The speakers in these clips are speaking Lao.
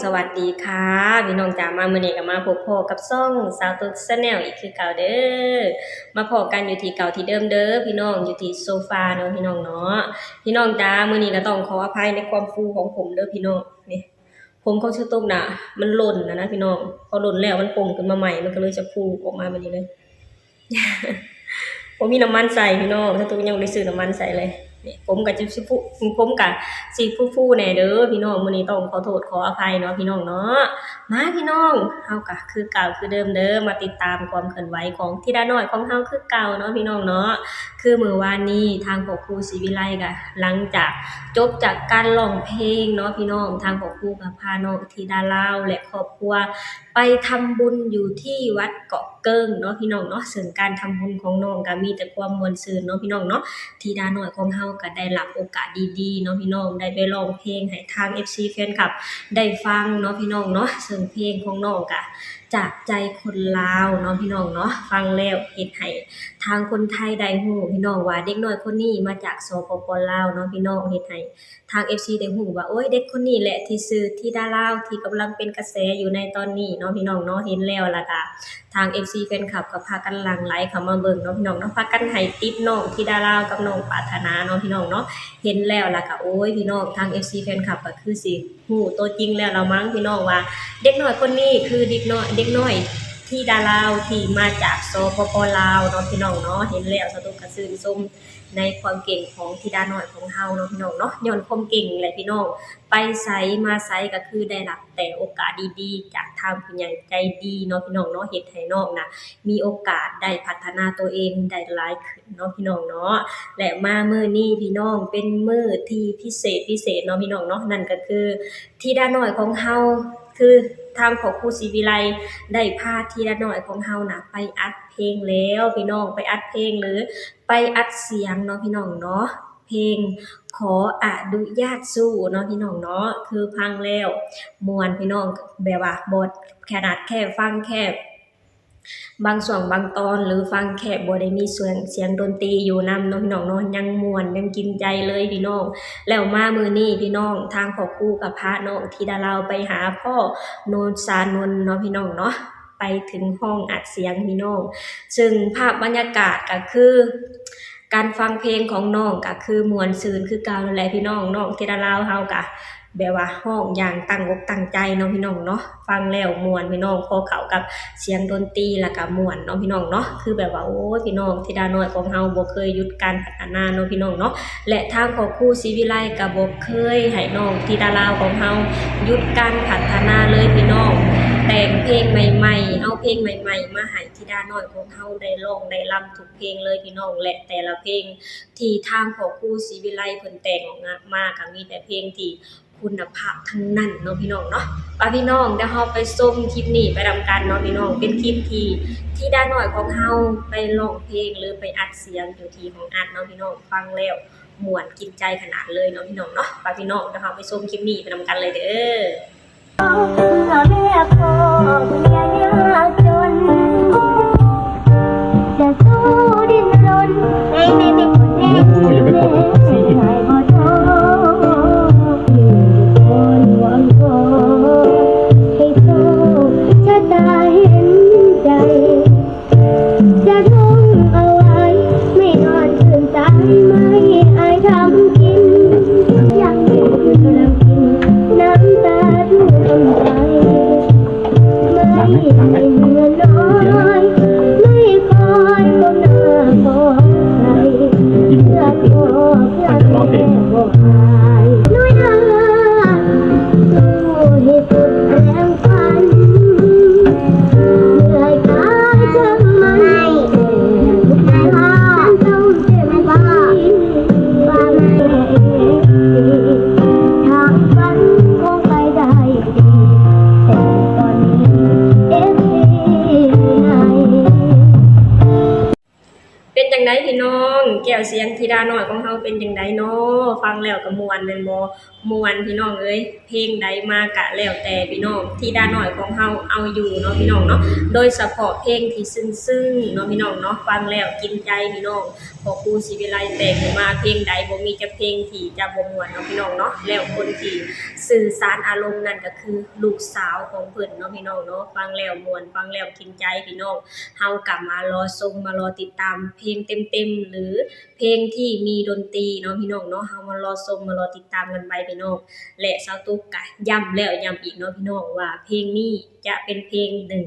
ສະຫວັດດີຄ່ະ ພີ່ນ້ອງຈ໋າ ມາມື້ນີ້ກໍມາພົບພໍ້ກັບຊ່ອງສາວຕຸກ Channel ອີກຄືເກົ່າເດີ. ມາພໍ້ກັນຢູ່ທີ່ເກົ່າທີ່ເດີມເດີພີ່ນ້ອງ ຢູ່ທີ່ໂຊຟາເນາະພີ່ນ້ອງເນາະ. ພີ່ນ້ອງຈ໋າ ມື້ນີ້ກໍຕ້ອງຂໍອະໄພໃນຄວາມຟູຂອງຜົມເດີພີ່ນ້ອງ. ນີ້ ຜົມຂອງສາວຕຸກນະ ມັນຫຼົ່ນນະນະພີ່ນ້ອງ ພໍຫຼົ່ນແລ້ວມັນປົ່ງຂຶ້ນມາໃໝ່ ມັນກໍເລີຍຈະຟູອອກມາແບບນີ້ເລີຍ. ບໍ່ມີນ້ຳມັນໃສ່ພີ່ນ້ອງ ສາວຕຸກຍັງບໍ່ໄດ້ຊື້ນ້ຳມັນໃສ່ເລີຍ. ນີ້ ຜົມກໍຈະຊິຟູ ຜົມກໍຊິຟູໆແດ່ເດີພີ່ນ້ອງ. ມື້ນີ້ຕ້ອງຂໍໂທດຂໍອະໄພເນາະພີ່ນ້ອງເນາະ. ມາພີ່ນ້ອງ ເຮົາກໍຄືເກົ່າຄືເດີມເດີ ມາຕິດຕາມຄວາມເຄື່ອນໄຫວຂອງທິດານ້ອຍຂອງເຮົາຄືເກົ່າເນາະພີ່ນ້ອງເນາະ. ຄືມື້ວານນີ້ທາງພໍ່ຄູສີວິໄລກໍຫຼັງຈາກຈົບຈາກການຮ້ອງເພງເນາະພີ່ນ້ອງ ທາງພໍ່ຄູກໍພານ້ອງທິດາລາວ ແລະ ຄອບຄົວໄປທຳບຸນຢູ່ທີ່ວັດເກາະ ເກິ່ງເນາະພີ່ນ້ອງເນາະ. ເຊິ່ງການທຳບຸນຂອງນ້ອງກໍມີແຕ່ຄວາມມ່ວນຊື່ນເນາະພີ່ນ້ອງເນາະ. ທິດານ້ອຍຂອງເຮົາກໍໄດ້ຮັບໂອກາດດີໆເນາະພີ່ນ້ອງ ໄດ້ໄປຮ້ອງເພງໃຫ້ທາງ ເອັຟຊີ ແຟນຄລັບໄດ້ຟັງເນາະພີ່ນ້ອງເນາະ. ເຊິ່ງເພງຂອງນ້ອງກໍຈາກໃຈຄົນລາວເນາະພີ່ນ້ອງເນາະ. ຟັງແລ້ວເຮັດໃຫ້ທາງຄົນໄທໄດ້ຮູ້ພີ່ນ້ອງວ່າ ເດັກນ້ອຍຄົນນີ້ມາຈາກ ສປປ ລາວເນາະພີ່ນ້ອງ. ເຮັດໃຫ້ ທາງ ເອັຟຊີ ໄດ້ຮູ້ວ່າ ໂອ້ຍ ເດັກຄົນນີ້ແຫຼະທີ່ຊື່ທິດາລາວ ທີ່ກຳລັງເປັນກະແສຢູ່ໃນຕອນນີ້ເນາະພີ່ນ້ອງເນາະ. ເຫັນແລ້ວລະກະ ທາງ ເອັຟຊີ ແຟນຄລັບກໍພາກັນຫຼັ່ງໄຫຼເຂົ້າມາເບິ່ງເນາະພີ່ນ້ອງເນາະ ພາກັນໃຫ້ຕິບນ້ອງທິດາລາວກັບນ້ອງປາດຖະໜາເນາະພີ່ນ້ອງເນາະ. ເຫັນແລ້ວລະກະ ໂອ້ຍ ພີ່ນ້ອງ ທາງ ເອັຟຊີ ແຟນຄລັບກໍຄືຊິຮູ້ຕົວຈິງແລ້ວລະມັ້ງພີ່ນ້ອງວ່າ ເດັກນ້ອຍຄົນນີ້ຄືເດັກນ້ອຍ ເດັກນ້ອຍທິດາລາວທີ່ມາຈາກ ສປປ ລາວເນາະພີ່ນ້ອງເນາະ. ເຫັນແລ້ວສາວຕຸກກໍຊື່ນຊົມ ໃນຄວາມເກັ່ງຂອງທິດານ້ອຍຂອງເຮົາເນາະພີ່ນ້ອງເນາະ. ຍ້ອນຄວາມເກັ່ງແຫຼະພີ່ນ້ອງ ໄປໃສມາໃສກໍຄືໄດ້ຮັບແຕ່ໂອກາດດີໆຈາກທາງຜູ້ໃຫຍ່ໃຈດີເນາະພີ່ນ້ອງເນາະ. ເຮັດໃຫ້ນ້ອງນະມີໂອກາດໄດ້ພັດທະນາຕົວເອງໄດ້ຫຼາຍຂຶ້ນເນາະພີ່ນ້ອງເນາະ. ແລະ ມາມື້ນີ້ພີ່ນ້ອງ ເປັນມື້ທີ່ພິເສດພິເສດເນາະພີ່ນ້ອງເນາະ. ນັ້ນກໍຄືທິດານ້ອຍຂອງເຮົາ ຄືທາງພໍ່ຄູສີວິໄລໄດ້ພາທິດານ້ອຍຂອງເຮົານະໄປອັດເພງແລ້ວພີ່ນ້ອງ ໄປອັດເພງ ຫຼື ໄປອັດສຽງເນາະພີ່ນ້ອງເນາະ. ເພງຂໍອະນຸຍາດສູ້ເນາະພີ່ນ້ອງເນາະ. ຄືຟັງແລ້ວມ່ວນພີ່ນ້ອງ ແບບວ່າບໍ່ ຂະໜາດແຄ່ຟັງແຄ່ບາງຊ່ວງບາງຕອນ ຫຼື ຟັງແຄ່ບໍ່ໄດ້ມີສຽງ ສຽງດົນຕີຢູ່ນຳເນາະພີ່ນ້ອງເນາະ ຍັງມ່ວນຍັງກິນໃຈເລີຍພີ່ນ້ອງ. ແລ້ວມາມື້ນີ້ພີ່ນ້ອງ ທາງພໍ່ຄູກໍພານ້ອງທິດາລາວໄປຫາພໍ່ໂນນຊານົນເນາະພີ່ນ້ອງເນາະ. ໄປເຖິງຫ້ອງອັດສຽງພີ່ນ້ອງ ເຊິ່ງພາບບັນຍາກາດກໍຄື ການຟັງເພງຂອງນ້ອງກໍຄືມ່ວນຊື່ນຄືເກົ່ານັ້ນແຫຼະພີ່ນ້ອງ. ນ້ອງທິດາລາວເຮົາກໍແບບວ່າຮ້ອງຢ່າງຕັ້ງອົກຕັ້ງໃຈເນາະພີ່ນ້ອງເນາະ. ຟັງແລ້ວມ່ວນພີ່ນ້ອງ ພໍເຂົ້າກັບສຽງດົນຕີແລ້ວກໍມ່ວນເນາະພີ່ນ້ອງເນາະ. ຄືແບບວ່າ ໂອ້ຍ ພີ່ນ້ອງ ທິດານ້ອຍຂອງເຮົາບໍ່ເຄີຍຢຸດການພັດທະນາເນາະພີ່ນ້ອງເນາະ. ແລະ ທາງພໍ່ຄູສີວິໄລກໍບໍ່ເຄີຍໃຫ້ນ້ອງທິດາລາວຂອງເຮົາຢຸດການພັດທະນາເລີຍພີ່ນ້ອງ. ແຕ່ງເພງໃໝ່ໆ ເອົາເພງໃໝ່ໆມາໃຫ້ທິດານ້ອຍຂອງເຮົາໄດ້ຮ້ອງໄດ້ລຳທຸກເພງເລີຍພີ່ນ້ອງ. ແລະ ແຕ່ລະເພງທີ່ທາງພໍ່ຄູສີວິໄລເພິ່ນແຕ່ງອອກມາ ກໍມີແຕ່ເພງທີ່ຄຸນນະພາບທັງນັ້ນເນາະພີ່ນ້ອງເນາະ. ປະພີ່ນ້ອງ ດຽວເຮົາໄປຊົມຄລິບນີ້ໄປນຳກັນເນາະພີ່ນ້ອງ. ເປັນຄລິບທີ່ທິດານ້ອຍຂອງເຮົາໄປຮ້ອງເພງ ຫຼື ໄປອັດສຽງຢູ່ທີ່ຫ້ອງອັດເນາະພີ່ນ້ອງ. ຟັງແລ້ວ ມ່ວນກິນໃຈຂະໜາດເລີຍເນາະພີ່ນ້ອງເນາະ. ປະພີ່ນ້ອງ ດຽວເຮົາໄປຊົມຄລິບນີ້ໄປນຳກັນເລີຍເດີ. ໂອ້ ຢ່າໄປເວົ້າກັບເຂົາຊິ ເປັນຈັ່ງໃດພີ່ນ້ອງ ແກ້ວສຽງທິດານ້ອຍຂອງເຮົາເປັນຈັ່ງໃດນໍ? ຟັງແລ້ວກໍມ່ວນແມ່ນບໍ່? ມ່ວນພີ່ນ້ອງເອີຍ, ເພງໃດມາກະແລ້ວແຕ່ພີ່ນ້ອງ, ທິດານ້ອຍຂອງເຮົາເອົາຢູ່ເນາະພີ່ນ້ອງເນາະ, ໂດຍສະເພາະເພງທີ່ຊຶ້ງໆເນາະພີ່ນ້ອງເນາະ, ຟັງແລ້ວກິນໃຈພີ່ນ້ອງ. ພໍ່ຄູສີວິໄລແຕ່ງຂຶ້ນມາເພງໃດ ບໍ່ມີຈັກເພງທີ່ຈະບໍ່ມ່ວນເນາະພີ່ນ້ອງເນາະ. ແລ້ວຄົນທີ່ສື່ສານອາລົມນັ້ນກໍຄືລູກສາວຂອງເພິ່ນເນາະພີ່ນ້ອງເນາະ, ຟັງແລ້ວມ່ວນ ຟັງແລ້ວກິນໃຈພີ່ນ້ອງ. ເຮົາກໍມາລໍຊົມ ມາລໍຕິດຕາມເພງເຕັມໆ ຫຼື ເພງທີ່ມີດົນຕີເນາະພີ່ນ້ອງເນາະ, ເຮົາມາລໍຊົມ ມາລໍຕິດຕາມກັນໄປພີ່ນ້ອງ. ແລະ ສາວຕຸກກະຢ້ຳແລ້ວຢ້ຳອີກເນາະພີ່ນ້ອງ ວ່າເພງນີ້ຈະເປັນເພງໜຶ່ງ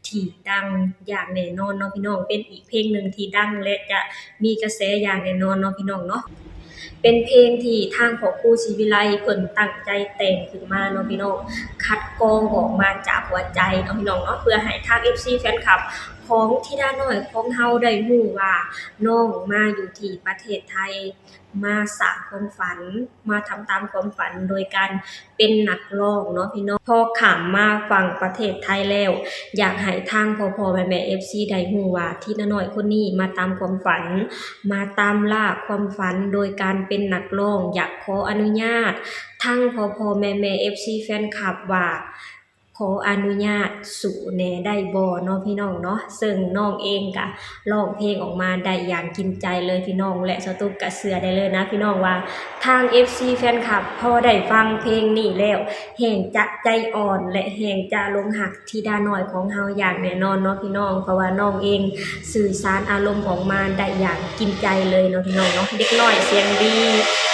ທີ່ດັງຢ່າງແນ່ນອນເນາະພີ່ນ້ອງ, ເປັນອີກເພງໜຶ່ງທີ່ດັງ ແລະ ຈະມີກະແສຢ່າງແນ່ນອນເນາະພີ່ນ້ອງເນາະ. ເປັນເພງທີ່ທາງພໍ່ຄູສີວິໄລເພິ່ນຕັ້ງໃຈແຕ່ງຂຶ້ນມາເນາະພີ່ນ້ອງ, ຄັດກອງອອກມາຈາກຫົວໃຈເນາະພີ່ນ້ອງເນາະ, ເພື່ອໃຫ້ທາງເອັຟຊີແຟນຄລັບຂອງທິດານ້ອຍຂອງເຮົາໄດ້ຮູ້ວ່າ ນ້ອງມາຢູ່ທີ່ປະເທດໄທ ມາສ້າງຄວາມຝັນ ມາທຳຕາມຄວາມຝັນໂດຍການເປັນນັກຮ້ອງເນາະພີ່ນ້ອງ. ພໍຂ້າມມາຝັ່ງປະເທດໄທແລ້ວ ຢາກໃຫ້ທາງພໍ່ໆແມ່ໆເອັຟຊີໄດ້ຮູ້ວ່າ ທິດານ້ອຍຄົນນີ້ມາຕາມຄວາມຝັນ ມາຕາມລ່າຄວາມຝັນໂດຍການເປັນນັກຮ້ອງ. ຢາກຂໍອະນຸຍາດທາງພໍ່ໆແມ່ໆເອັຟຊີແຟນຄລັບວ່າ ຂໍອະນຸຍາດສູ້ແດ່ໄດ້ບໍ່ເນາະພີ່ນ້ອງເນາະ. ເຊິ່ງນ້ອງເອງກະຮ້ອງເພງອອກມາໄດ້ຢ່າງກິນໃຈເລີຍພີ່ນ້ອງ, ແລະ ສາວຕຸກກະເຊື່ອໄດ້ເລີຍນະພີ່ນ້ອງວ່າ ທາງເອັຟຊີແຟນຄລັບພໍໄດ້ຟັງເພງນີ້ແລ້ວ ແຮ່ງຈະໃຈອ່ອນ ແລະ ແຮ່ງຈະຫຼົງຮັກທິດານ້ອຍຂອງເຮົາຢ່າງແນ່ນອນເນາະພີ່ນ້ອງ, ເພາະວ່ານ້ອງເອງສື່ສານອາລົມອອກມາໄດ້ຢ່າງກິນໃຈເລີຍເນາະພີ່ນ້ອງເນາະ. ເດັກນ້ອຍສຽງດີ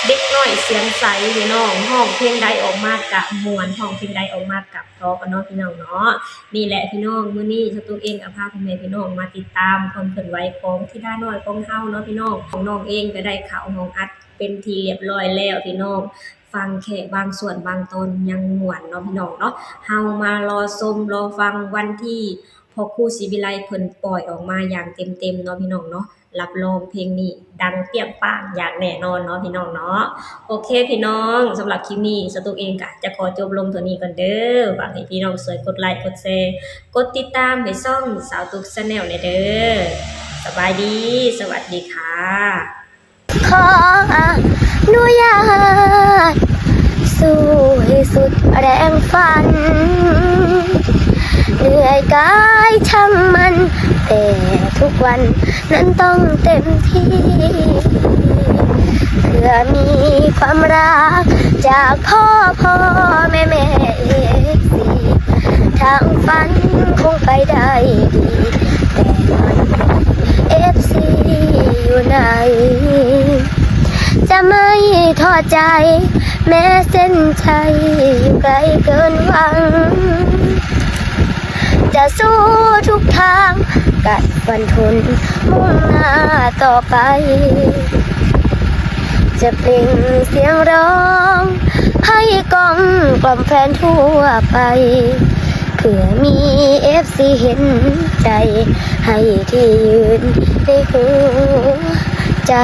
ເດັກນ້ອຍສຽງໃສພີ່ນ້ອງ, ຮ້ອງເພງໃດອອກມາກະມ່ວນ, ຮ້ອງເພງໃດອອກມາກະ ຕໍ່ກັນເນາະພີ່ນ້ອງເນາະ. ນີ້ແຫຼະພີ່ນ້ອງ, ມື້ນີ້ສາວຕຸກເອງກໍພາພໍ່ແມ່ພີ່ນ້ອງມາຕິດຕາມຄວາມເຄື່ອນໄຫວຂອງທິດານ້ອຍຂອງເຮົາເນາະພີ່ນ້ອງ. ນ້ອງເອງກໍໄດ້ເຂົ້າຫ້ອງອັດເປັນທີ່ລຽບຮ້ອຍແລ້ວພີ່ນ້ອງ, ຟັງແຄ່ບາງສ່ວນບາງຕອນຍັງມ່ວນເນາະພີ່ນ້ອງເນາະ. ເຮົາມາລໍຊົມລໍຟັງວັນທີ່ພໍ່ຄູສີວິໄລເພິ່ນປ່ອຍອອກມາຢ່າງເຕັມໆເນາະພີ່ນ້ອງເນາະ. ຮັບຮອງເພງນີ້ດັງປຽງປາງຢ່າງແນ່ນອນເນາະພີ່ນ້ອງເນາະ. ໂອເຄພີ່ນ້ອງ, ສຳລັບຄລິບນີ້ສາວຕຸກເອງກະຈະຂໍຈົບລົງເທົ່ານີ້ກ່ອນເດີ. ຫວັງໃຫ້ພີ່ນ້ອງຊ່ວຍກົດໄລ ກົດແຊ ກົດຕິດຕາມໃຫ້ຊ່ອງສາວຕຸກ Channel ແດ່ເດີ. ສະບາຍດີ, ສະຫວັດດີຄ່ະ. ຂໍອະນຸຍາດ ສູ້ໃຫ້ສຸດແຮງຝັນ ເໜື່ອຍກາຍຊ່າງມັນ ແຕ່ທຸກວັນນັ້ນຕ້ອງເຕັມທີ່ ເພື່ອມີຄວາມຮັກຈາກພໍ່ໆແມ່ໆເອັຟຊີ ທາງຝັນຄົງໄປໄດ້ດີ ແຕ່ມັນເອັຟຊີຢູ່ໃນ ຈະໄມ່ທໍ້ໃຈ ແມ້ເສັ້ນໄຊຢູ່ໄກເກີນຫວັງ ຈະສູ້ທຸກທາງ ກັດຟັນທົນມຸ່ງໜ້າຕໍ່ໄປ ຈະເປັ່ງສຽງຮ້ອງໃຫ້ກ້ອມກ່ອມແຟນທົ່ວໄປ ເພື່ອມີເອັຟຊີເຫັນໃຈ ໃຫ້ທີ່ຢືນໃນຫົວໃຈ.